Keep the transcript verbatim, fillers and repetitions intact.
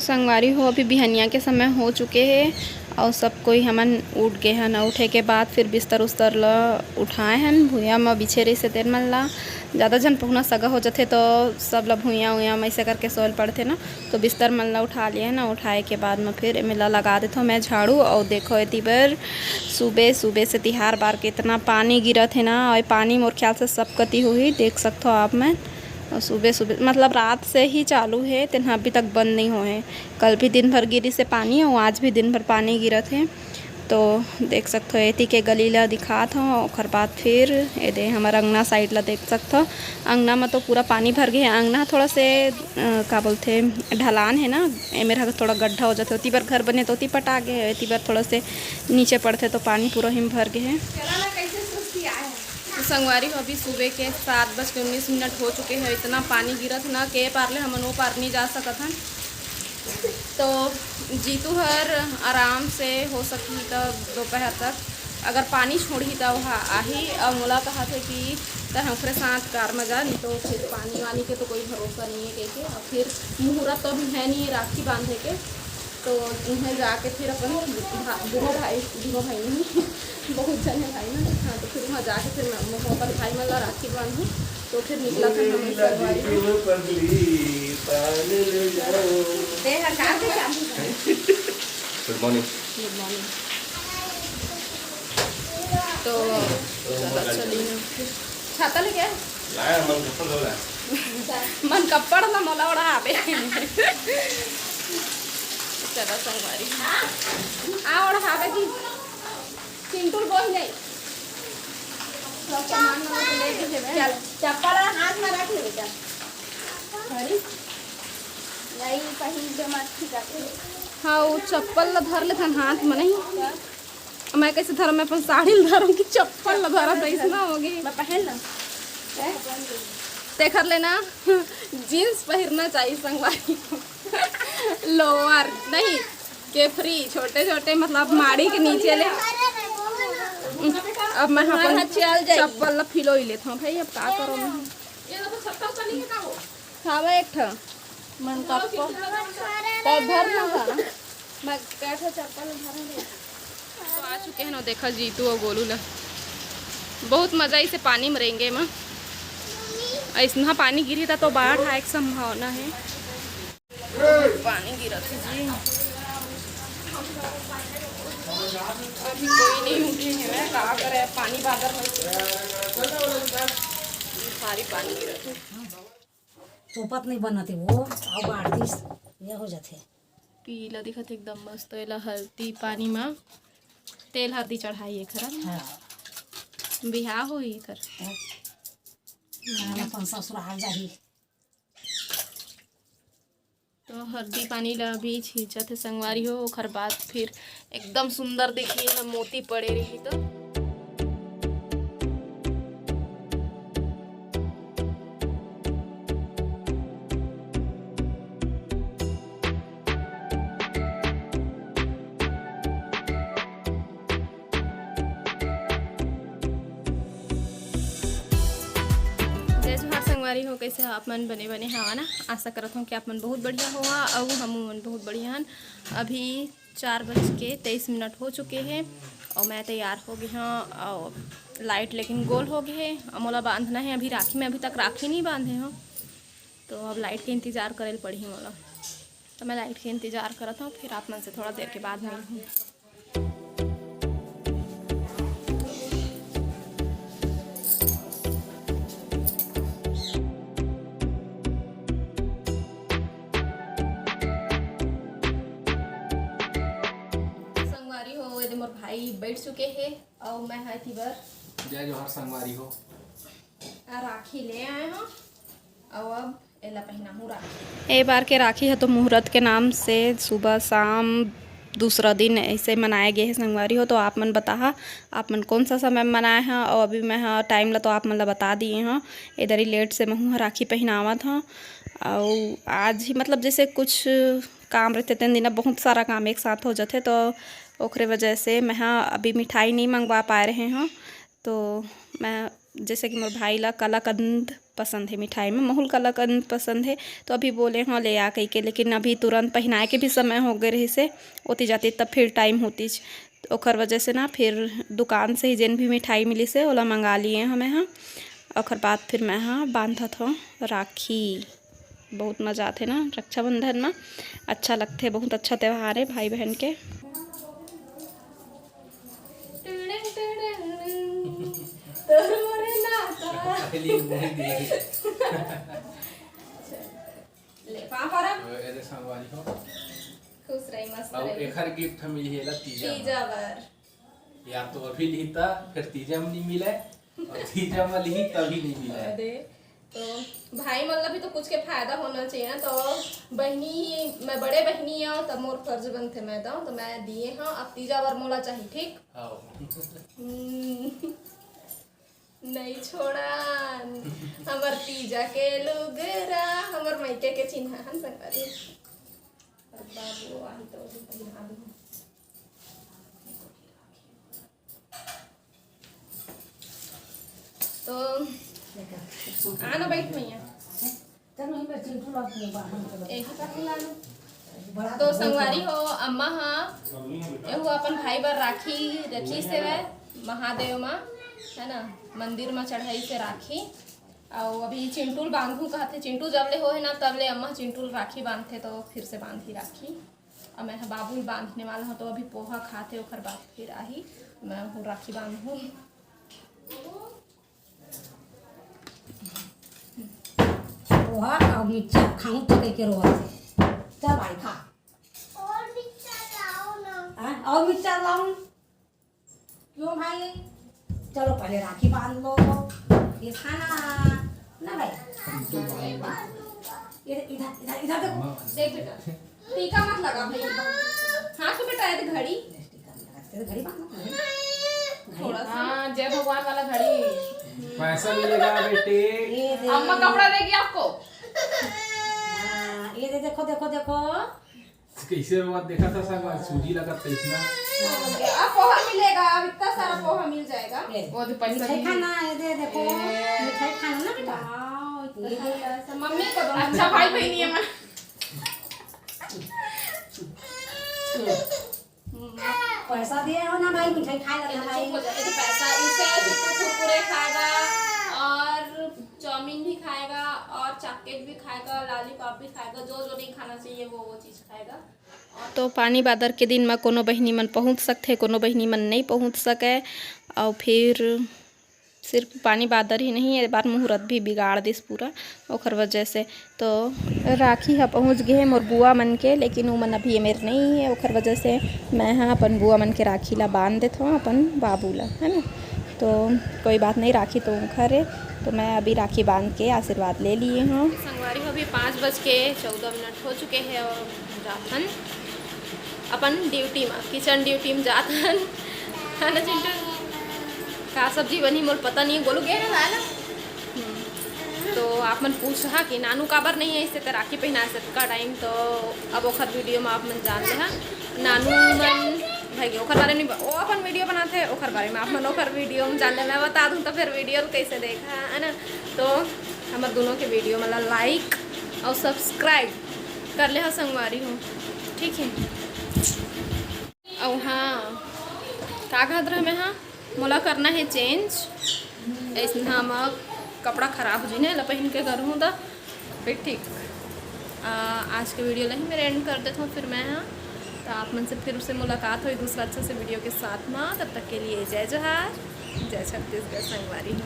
संगवारी हो, अभी बिहनिया के समय हो चुके हे अउ सब कोई हमन उठ गे हन। उठे के बाद फिर बिस्तर उस्तर ल उठाए हन, भुइयां म बिछे रहिसे तेन मन ला। ज़्यादा झन पहुना सगा हो जथे तो सब ल भुइयां उइयां म ऐसे करके सोए ल पड़थे ना, तो बिस्तर मन ला उठा लिए हन। उठाए के बाद म फिर एमे ला लगा देथों मैं झाड़ू। अउ देखो एती बर सुबह सुबह से तिहार बार के इतना पानी गिरत हे ना, अउ पानी मोर ख्याल से सब कती होही, देख सकथो आप मन। अउ सुबह सुबह मतलब रात से ही चालू हे, तेन ह अभी तक बंद नहीं होए हे। कल भी दिन भर गिरिस हे पानी अउ आज भी दिन भर पानी गिरत हे। तो देख सकथो, एती के गली ला दिखात हव, ओखर बाद फिर एदे हमर अंगना side ला देख सकथो। अंगना म तो पूरा पानी भर गे हे। अंगना थोड़ा से, अ, का बोलथे, ढलान हे ना, एमेर ह थोड़ा गड्ढा हो जाथे। ओती बर घर बने तो ओती पटा गे हे, एती बर थोड़ा से नीचे पड़थे तो पानी पूरा ही भर गे हे। तो संगवारी हो, अभी सुबह के सात बज के उन्नीस मिनट हो चुके हे। इतना पानी गिरत ना, के पार ले हमन ओ पार नहीं जा सकत हन। तो जीतू हर आराम से हो सकही त दोपहर तक, अगर पानी छोड़ही त ओहा आही। अउ मोला कहा थे कि त ओकरे साथ कार में जा, नहीं तो फिर पानी वानी के तो कोई भरोसा नहीं है कह के। और फिर मुहूर्त तो अभी है नहीं है राखी बांधे के, तो उन्हें जाके फिर अपन भा-, दोनों भाई, दोनों भाई नहीं, बहुत जने भाई ना, हाँ, तो फिर वहाँ जाके फिर मैं, मैं अपन भाई मन ला राखी बांधूँ, तो फिर निकला था हम संगवारी। दे हर कार के चाबी है। Good morning। Good morning। तो चला चली ना फिर। छाता लेके आए? लाया, मन कपड़ धोला। मन कपड़ ना मोला ओढ़ावे। चला संगवारी। आ ओढ़ावे की। चिंटू बोल नहीं। सब सामान वामान लेके जेबे। चल, चप्पल हाथ में रख ले बेटा। अरे, नहीं, पहिर दे मत, ठीक है। हाँ, वो चप्पल ला धर लेथन हाथ में, नहीं? मैं कैसे धरम? मैं अपन साड़ी ला धरम कि चप्पल ला धरम, तो ऐसा ना होगे। मैं पहन ना। हैं? तेखर लेना jeans पहिरना चाहिए संगवारी को। Lower नहीं, capri, छोटे छोटे मतलब माड़ी के नीचे ले। अब मैं अपन चप्पल ला फिलो ही लेत हूँ भाई, अब का करो मैं। खावा एक ठा मन कप्पा। तो भर ना था। मैं कै ठा चप्पल भर दे। तो आ चुके हैं ना, देखा जीतू और गोलू ला। बहुत मजा इसे पानी में रेंगे में। ऐसना पानी गिरी था तो बाढ़ आए के संभावना है। पानी गिरा था जी। अभी कोई नहीं उठे हैं, मैं का करे, पानी बादर में भारी पानी गिरा था। चौपत नहीं बनत हे वो, अउ बाढ़ दिस, ये हो जाथे। पीला दिखत हे एकदम मस्त। एला हल्दी पानी मा तेल हल्दी चढ़ाई एकर। हाँ। बिहाव होही एकर। हाँ। अपन ससुराल जाही। तो हल्दी पानी ला भी छींचत हे संगवारी हो, ओकर बाद फिर एकदम सुंदर देखिए, एला मोती पड़े रही तो। जय जोहार संगवारी हो, कैसे हो आप मन? बने बने हवा ना? आशा करत हूँ कि आप मन बहुत बढ़िया होवा, अउ हमू मन बहुत बढ़िया हन। अभी चार बज के तेईस मिनट हो चुके हैं और मैं तैयार हो गए हूँ। और लाइट लेकिन गोल हो गए है, अब मोला बांधना है। अभी राखी में, अभी तक राखी नहीं बांधे हूँ, तो अब लाइट के इंतजार करे ल पड़ही मोला। तो मैं लाइट के इंतजार करत हूँ, फिर आप मन से थोड़ा देर के बाद मिलहूँ। संगवारी हो, एदे मोर भाई बैठ चुके हे अउ मैं हा एती बर जय जोहार संगवारी हो। आ राखी ले आए हो, अउ अब एला पहिनाहूँ राखी। ए बार के राखी ह तो मुहूर्त के नाम से सुबह शाम दूसरा दिन ऐसे मनाए गे हे संगवारी हो। तो आप मन बताहा, आप मन कौन सा समय म मनाए ह? अउ अभी मैं ह टाइम ला तो आप मन ला बता दिए हव, एदरी लेट से महू ह राखी पहिनावत हव। अउ आज ही मतलब जैसे कुछ काम रहते तेन दिन बहुत सारा काम एक साथ हो जाथे, तो ओकरे वजह से मैं ह अभी मिठाई नहीं मंगवा पाए रहे हव। तो मैं, जैसे कि मोर भाई ला कलाकंद पसंद हे मिठाई में, महू ल कलाकंद पसंद हे, तो अभी बोले हँव ले आ कहिके, लेकिन अभी तुरंत पहिनाए के भी समय हो गे रहिस हे, ओती जाती तब फिर टाइम होतिस, ओखर वजह से ना फिर दुकान से ही जेन भी मिठाई मिलिस हे ओला मंगा लिए हँव मैं ह। ओखर बाद फिर मैं ह बांधत हँव राखी। बहुत मजा आथे ना रक्षाबंधन म, अच्छा लगथे, बहुत अच्छा त्योहार हे भाई बहन के। तोर मोरे नाता। पहली नहीं दी। ले, पाँव परा। अरे संगवारी हो। खुश रही, मस्त अब रही। एखर गिफ्ट मिली है ला तीजा तीजा बर। या तो अभी लिहिता, फिर तीजा में नहीं मिले, और तीजा में लिही तभी नहीं मिले। अरे, तो भाई मन ला भी तो कुछ के फायदा होना चाहिए ना, तो बहनी, मैं बड़े बहनी हूँ, तब मोर फर्ज बनथे मैं दऊँ, तो मैं दिए हूँ, अब तीजा बर मोला चाहिए, ठीक? हाँ। हम्म। नहीं छोड़ा, हमर तीजा के लुगरा, हमर मायके के चिन्हा हन संगवारी। अरे बाबू, आही तो अभी पहिना दूँ। तो आना बैठ मैया। यही कर ला। तो संगवारी हो, अम्मा हा एहू अपन भाई बर राखी रखिस हवय महादेव मा, है ना, मंदिर मा चढ़ाइस हे राखी। अउ अभी चिंटू ल बांधहूँ कहत हे, चिंटू जब ले हो हे ना तब ले अम्मा चिंटू ल राखी बांधथे, तो फिर से बांधही राखी। अब मैं ह बाबू ल बांधने वाला हूँ, तो अभी पोहा खाथे, ओखर बाद फिर आही, मैं हूँ राखी बांधहूँ। पोहा अउ मिक्सचर खाऊं तो कह के रोवत हे। चल भाई खा। और मिक्सचर लाओ ना। हाँ, और मिक्सचर लाऊं? क्यों भाई? चलो पहले राखी बांध लो। ये खाना ना भाई। ये इधर, इधर, इधर देखो। देख बेटा, टीका मत लगा भाई। हाँ तो बेटा, ये तो घड़ी। टीका मत लगा, घड़ी बांध लो, घड़ी। थोड़ा सा। हाँ, जय भगवान वाला घड़ी। पैसा मिलेगा बेटे। ये दे। अम्मा कपड़ा देगी आपको। हाँ, ये दे, देखो, देखो, देखो। कैसे बात देखा था सब, आज सूजी लगा था इतना। अब पोहा मिलेगा, अब इतना सारा पोहा मिल जाएगा। ये वो जो पैसा मिठाई नहीं खाना, ये दे, देखो, ए। मिठाई खाना ना बेटा। वाओ, इतना ये सारा पैसा। मम्मी को दो। अच्छा भाई बहनी है मैं। पैसा दिए हो ना भाई, मिठाई खाए ला ना भाई। चुप हो जा, ये तो पैसा, इससे तो कुरकुरे खाएगा और चाउमीन भी खाएगा और चॉकलेट भी खाएगा, लॉलीपॉप भी खाएगा, जो जो नहीं खाना चाहिए वो वो चीज़ खाएगा। तो पानी बादर के दिन म कोनो बहिनी मन पहुँच सकथे, कोनो बहिनी मन नइ पहुँच सकय। अउ फिर सिर्फ पानी बादर ही नहीं, ए बार मुहूर्त भी बिगाड़ दिस पूरा, ओखर वजह से। तो राखी ह पहुँच गे हे मोर बुआ मन के, लेकिन उमन अभी ए मेर नइ हे, ओखर वजह से मैं ह अपन बुआ मन के राखी ला बांध देथव, अपन बाबू ला, है ना। तो कोई बात नहीं, राखी तो उंखर हे, तो मैं अभी राखी बांध के आशीर्वाद ले लिए हव। संगवारी हो, अभी पाँच बज के चौदह मिनट हो चुके हे अउ जात हन अपन ड्यूटी मा, किचन ड्यूटी मा जात हन, है ना चिंटू? का सब्जी बनही मोला पता नहीं, गोलू गे हे ना लाय ला। हम्म। तो आप मन पूछहा कि नानू काबर नहीं आइस हे त राखी पहिनाय से अतका टाइम, तो अब ओखर वीडियो मा आप मन जान लेहा। नानू मन भाई ओखर बारे में ब-, वो अपन वीडियो बनाथे, ओखर बारे में आप मन ओखर वीडियो मा जान ले। मैं बता दूँ तो फिर वीडियो ल कैसे देखा, है ना? तो हमर दोनों के वीडियो मन ला लाइक अउ सब्सक्राइब कर लेहा संगवारी हो, ठीक है? अउ हाँ, का कहत रहे मैं, हाँ, मोला करना है चेंज। अइसना म कपड़ा खराब हो जाही ना, एला पहिन के करहूँ त फिर ठीक। आ, आज के वीडियो ला ही मेर एंड कर देथव फिर मैं, हाँ। तो आप मन से फिर से मुलाकात होही दूसरा अच्छा से वीडियो के साथ मा। तब तक के लिए जय जोहार, जय छत्तीसगढ़ संगवारी हो।